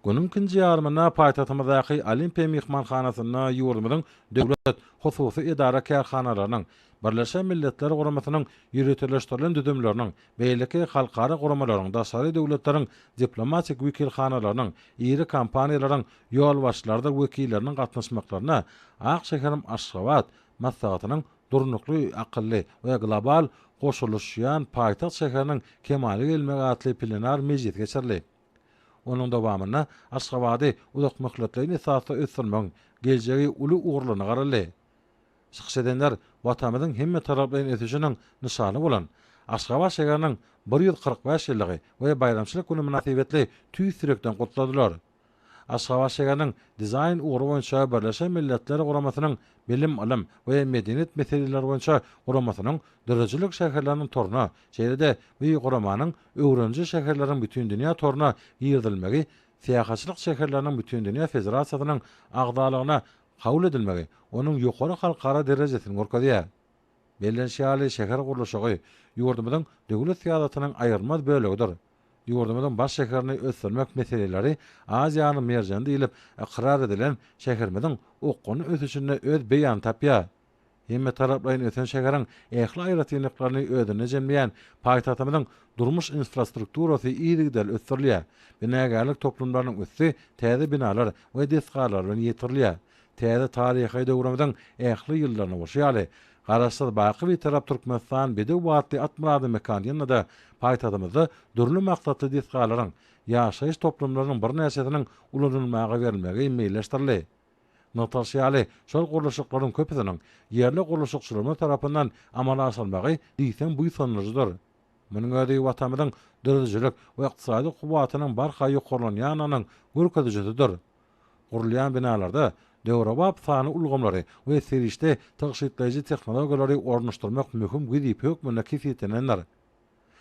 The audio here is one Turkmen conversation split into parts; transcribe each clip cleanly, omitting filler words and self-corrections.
Günüň ikinji ýarymynda paýtagtymyzdaky Olimpiýa myhmanhanasynda ýurdumyzyň döwlet, hususy edara-kärhanalarynyň, Birleşen Milletler Guramasynyň ýöriteleşdirilen düzümleriniň, beýleki halkara guramalaryň, daşary döwletleriň diplomatik wekilhanalarynyň, iri kompaniýalaryň ýolbaşçylarydyr wekilleriniň gatnaşmaklarynda Ak şäherim Aşgabat maslahatynyň Durnukly, akylly we global goşulyşýan paýtagt şäheriniň kemala gelmegi atly plenar mejlisi geçirildi. Onuň dowamynda Aşgabady uzakmöhletleýin esasda ösdürmegiň geljegi uly ugurlaryna garaldy. Çykyş edenler Watanymyzyň hemmetaraplaýyn ösüşiniň nyşany bolan Aşgabat şäheriniň 145 ýyllygy we baýramçylyk güni mynasybetli tüýs ýürekden gutladylar. Aşgabat şäheriniň dizaýn ugry boýunça Birleşen Milletler Guramasynyň Bilim, ylym we medeniýet meseleleri boýunça guramasynyň Döredijilik şäherleriniň toruna, şeýle-de bu guramanyň Öwreniji şäherleriň bütindünýä toruna girizilmegi Syýahatçylyk şäherleriniň bütindünýä federasiýasynyň agzalygyna kabul edilmegi onuň ýokary halkara derejesini görkezýär. Bellenişi ýaly, şäher gurluşygy ýurdumyzyň döwlet syýasatynyň aýrylmaz bölegidir. Ýurdumyzyň baş şäherini ösdürmek meseleleri Aziýanyň merjeni diýlip ykrar edilen şäherimiziň okgunly ösüşinde öz beýanyny tapýar. Hemmetaraplaýyn ösen şäheriň ähli aýratynlyklaryny özünde jemleýän paýtagtymyzyň durmuş infrastrukturasy yzygiderli ösdürilýär. Binagärlik toplumlarynyň üsti täze binalar we desgalar bilen ýetirilýär. Täze taryhy döwrümiziň ähli ýyllarynda bolşy ýaly, Garaşsyz, baky Bitarap Türkmenistan bedew batly at myrady mekan ýylynda-da paýtagtymyzda dürli maksatly desgalaryň, ýaşaýyş toplumlarynyň birnäçesiniň ulanylmaga berilmegi meýilleşdirildi. Nygtalyşy ýaly, şol gurluşyklaryň köpüsiniň ýerli gurluşykçylarymyz tarapyndan amala aşyrylmagy diýseň buýsandyryjydyr. Munuň özi Watanymyzyň döredijilik we ykdysady kuwwatynyň barha ýokarlanýandygynyň görkezijisidir. Gurulýan binalarda döwrebap sanly ulgamlary we serişde tygşytlaýjy tehnologiýalary ornaşdyrmak möhüm wezipe hökmünde kesgitlenendir.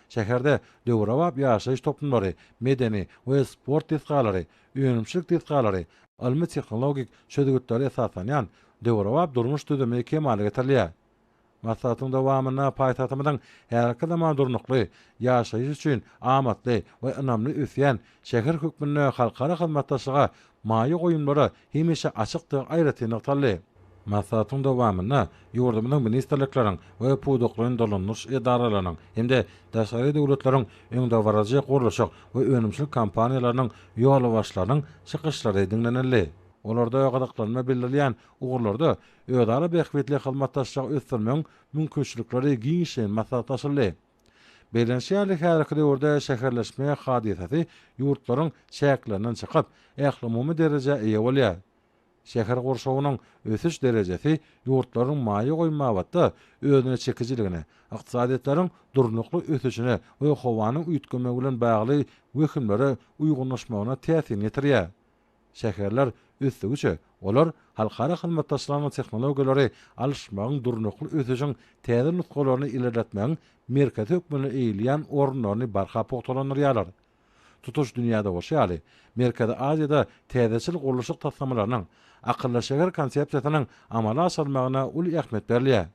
Şäherde döwrebap ýaşaýyş toplumlary, medeni we sport desgalary, önümçilik desgalary, ylmy-tehnologik çözgütlere esaslanýan döwrebap durmuş düzümi kemala getirilýär. Maslahatyň dowamynda paýtagtymyzyň häzirki zaman durnukly, ýaşaýyş üçin amatly we ynamly ösýän şäher hökmünde halkara hyzmatdaşlyga, maýa goýumlara hemişe açykdygy aýratyn nygtaldy. Maslahatyň dowamynda ýurdumyzyň ministrlikleriň we pudaklaýyn dolandyryş edaralarynyň hem-de daşary döwletleriň öňdebaryjy gurluşyk we önümçilik kompaniýalarynyň ýolbaşçylarynyň çykyşlary diňlenildi. Olarda gyzyklanma bildirilýän ugurlarda özara bähbitli hyzmatdaşlygy ösdürmegiň mümkinçilikleri giňişleýin maslahatlaşyldy. Bellenişi ýaly, häzirki döwürde şäherleşme hadysasy ýurtlaryň çäklerinden çykyp, ählumumy derejä eýe bolýar. Şäher gurşawynyň ösüş derejesi ýurtlaryň maýa goýum babatda özüne çekijiligine, ykdysadyýetleriň durnukly ösüşine we howanyň üýtgemegi bilen bagly wehimlere uýgunlaşmagyna täsirini ýetirýär. Şäherler ösdügiçe, olar halkara hyzmatdaşlygynyň tehnologiýalary alyşmagyň durnukly ösüşiň täze nusgalaryny ilerletmegiň merkezi hökmünde eýeleýän orunlaryny barha pugtalandyrýarlar. Tutuş dünýäde bolşy ýaly, Merkezi Aziýada täzeçil gurluşyk taslamalarynyň, akylly şäher konsepsiýasynyň amala aşyrylmagyna uly ähmiýet berilýär.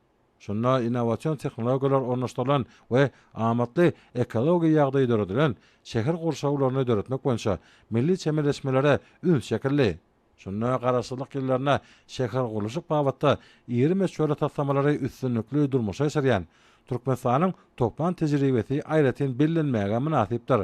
Şunda innowasion tehnologiýalar ornaşdyrylan we amatly ekologiýa ýagdaýy döredilen şäher gurşawlaryny döretmek boýunça milli çemeleşmelere üns çekildi. Şunda Garaşsyzlyk ýyllarynda şähergurluşyk babatda iri möçberli taslamalary üstünlikli durmuşa geçirýän Türkmenistanyň toplan tejribesi aýratyn bellenmäge mynasypdyr.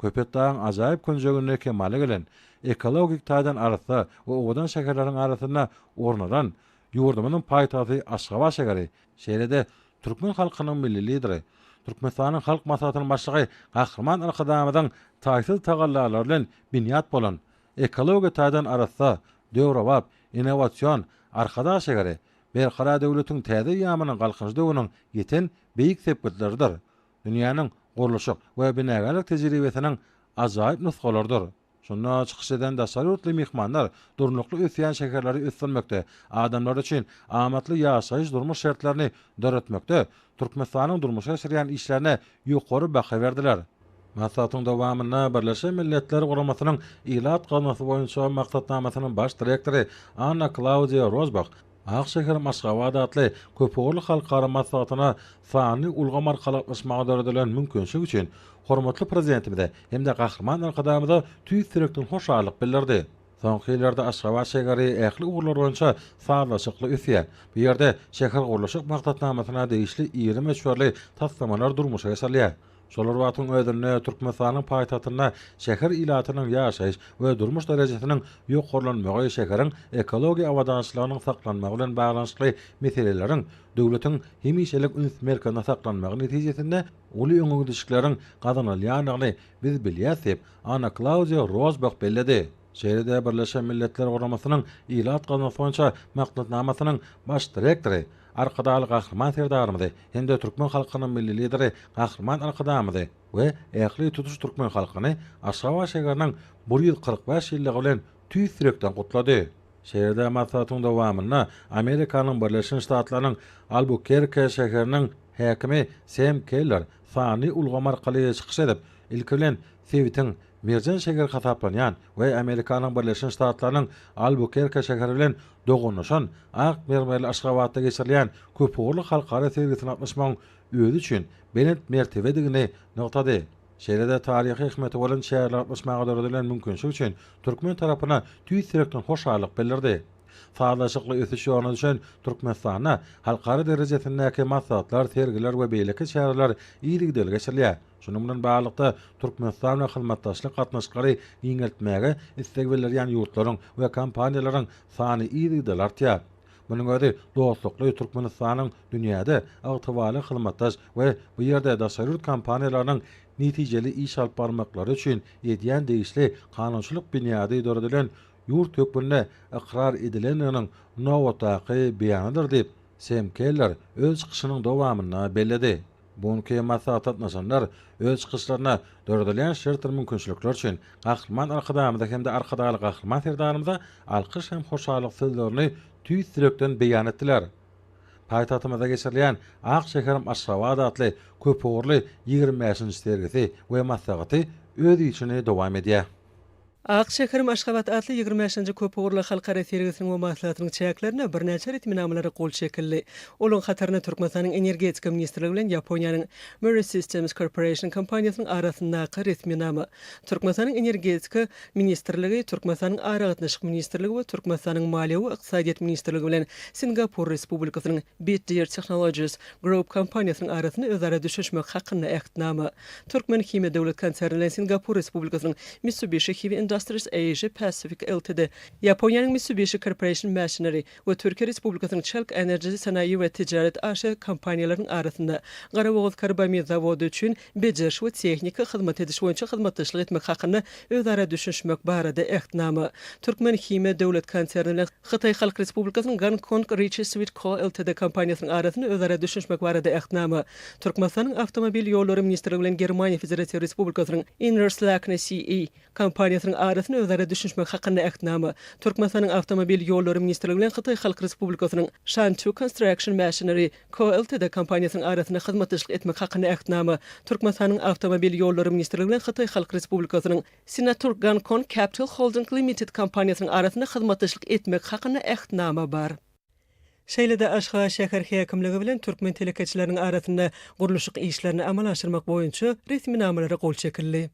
Köpetdagyň ajaýyp künjeginde kemala gelen, ekologik taýdan arassa we owadan şäherleriň arasynda orun alan ýurdumyzyň paýtagty Aşgabat şäheri, şeýle-de türkmen halkynyň Milli Lideri, Türkmenistanyň Halk Maslahatynyň Başlygy Gahryman Arkadagymyzyň taýsyz tagallalary bilen binýat bolan, ekologiýa taýdan arassa, döwrebap, innowasion Arkadag şäheri Berkarar döwletiň täze eýýamynyň Galkynyş döwrüniň ýeten beýik sepgitleridir. dünýäniň gurluşyk we binagärlik tejribesiniň ajaýyp nusgalarydyr. Şunda çykyş eden daşary ýurtly myhmanlar durnukly ösýän şäherleri ösdürmekde, adamlar üçin amatly ýaşaýyş-durmuş şertlerini döretmekde Türkmenistanyň durmuşa geçirýän işlerine ýokary baha berdiler. Maslahatyň dowamynda Birleşen Milletler Guramasynyň Ilat gaznasy boýunça maksatnamasynyň baş direktory Anna Klaudiýa Rozbah. Ak şäherim Aşgabat atly köpugurly halkara maslahatyna sanly ulgam arkaly gatnaşmaga döredilen mümkinçilik üçin hormatly Prezidentimize hem-de Gahryman Arkadagymyza tüýs ýürekden hoşallyk bildirdi. Soňky ýyllarda Aşgabat şäheri ähli ugurlar boýunça sazlaşykly ösýär. Bu ýerde şähergurluşyk maksatnamasyna degişli iri möçberli taslamalar durmuşa geçirilýär. Şol bir wagtyň özünde Türkmenistanyň paýtagtynda şäher ilatynyň ýaşaýyş we durmuş derejesiniň ýokarlanmagy şäheriň ekologiýa abadançylygynyň saklanmagy bilen baglanyşykly meseleleriň döwletiň hemişelik üns merkezinde saklanmagy netijesinde uly öňegidişlikleriň gazanylýandygyny biz bilýäris diýip, Anna Klaudiýa Rozbah belledi. Şeýle-de Birleşen Milletler Guramasynyň Ilat gaznasy boýunça maksatnamasynyň baş direktory Arkadagly Gahryman Serdarymyzy hem-de türkmen halkynyň Milli Lideri Gahryman Arkadagymyzy we ähli tutuş türkmen halkyny Aşgabat şäheriniň 145 ýyllygy bilen tüýs ýürekden gutlady. Şeýle-de maslahatyň dowamynda Amerikanyň Birleşen Ştatlarynyň Albukerke şäheriniň häkimi Sem Keller sanly ulgam arkaly çykyş edip, ilki bilen sebitiň merjen şäheri hasaplanýan we Amerikanyň Birleşen Ştatlarynyň Albukerke şäheri bilen doganlaşan ak mermerli Aşgabatda geçirilýän köpugurly halkara sergisine gatnaşmagyň özi üçin belent mertebedigini nygtady. Şeýle-de taryhy ähmiýeti bolan çärelere gatnaşmaga döredilen mümkinçilik üçin türkmen tarapyna tüýs ýürekden hoşallyk bildirdi. Sazlaşykly ösüş ýoluna düşen Türkmenistanda halkara derejesindäki maslahatlar, sergiler we beýleki çäreler yzygiderli geçirilýär. Şunuň bilen baglylykda, Türkmenistan bilen hyzmatdaşlyk gatnaşyklary giňeltmäge isleg bildirýän ýurtlaryň we kompaniýalaryň sany yzygiderli artýar. Munuň özi dostlukly Türkmenistanyň dünýäde ygtybarly hyzmatdaş we bu ýerde daşary ýurt kompaniýalarynyň netijeli iş alyp barmaklary üçin edýän degişli kanunçylyk binýady döredilen ýurt hökmünde ykrar edilendiginiň nobatdaky beýanydyr diýip, Sem Keller öz çykyşynyň dowamynda belledi. Bu günki maslahata gatnaşanlar öz çykyşlarynda döredilýän şertdir mümkinçilikler üçin Gahryman Arkadagymyza hem-de Arkadagly Gahryman Serdarymyza alkyş hem hoşallyk sözlerini tüýs ýürekden beýan etdiler. Paýtagtymyzda geçirilýän Ak şäherim Aşgabat atly köpugurly 25-nji sergisi we maslahaty öz işini dowam edýär. Ak şäherim Aşgabat atly 25-nji köpugurly halkara sergisiniň we maslahatynyň çäklerinde birnäçe resminamalara gol çekildi. Olaryň hatarynda Türkmenistanyň Energetika ministrligi bilen Ýaponiýanyň Murray Systems Corporation kompaniýasynyň arasyndaky resminama, Türkmenistanyň Energetika ministrligi, Türkmenistanyň Aragatnaşyk ministrligi we Türkmenistanyň Maliýe we ykdysadyýet ministrligi bilen Singapur Respublikasynyň Bitdeer Technologies Group kompaniýasynyň arasynda özara düşünişmek hakynda Ähtnama, Türkmenhimiýa döwlet konserni bilen Singapur Respublikasynyň Mitsubishi Heavy Industries Asia Pacific Ltd, Ýaponiýanyň Mitsubishi Corporation Machinery we Türkiýe Respublikasynyň Çelk Enerji Sanayi we Ticaret AŞ kompaniýalarynyň arasynda Garabogazkarbamid zawody üçin bejeriş we tehniki hyzmat ediş boýunça hyzmatdaşlyk etmek hakynda özara düşünişmek barada Ähtnama, Türkmenhimiýa döwlet konserni bilen Hytaý Halk Respublikasynyň Gonkong Richy Sweet Co. Ltd kompaniýasynyň arasynda özara düşünişmek barada Ähtnama, Türkmenistanyň Awtomobil ýollary ministrligi bilen Germaniýa Federatiw Respublikasynyň Innerslakne CE kompaniýasynyň arasynda özara düşünişmek hakynda Ähtnama, Türkmenistanyň Awtomobil ýollary ministrligi bilen Hytaý Halk Respublikasynyň Shantou Construction Machinery Co. Ltd kompaniýasynyň arasynda hyzmatdaşlyk etmek hakynda Ähtnama, Türkmenistanyň Awtomobil ýollary ministrligi bilen Hytaý Halk Respublikasynyň Sinoturk Gonkong Capital Holding Limited kompaniýasynyň arasynda hyzmatdaşlyk etmek hakynda Ähtnama bar. Şeýle-de Aşgabat şäher häkimligi bilen türkmen telekeçileriniň arasynda gurluşyk işlerini amala aşyrmak boýunça resminamalara gol çekildi.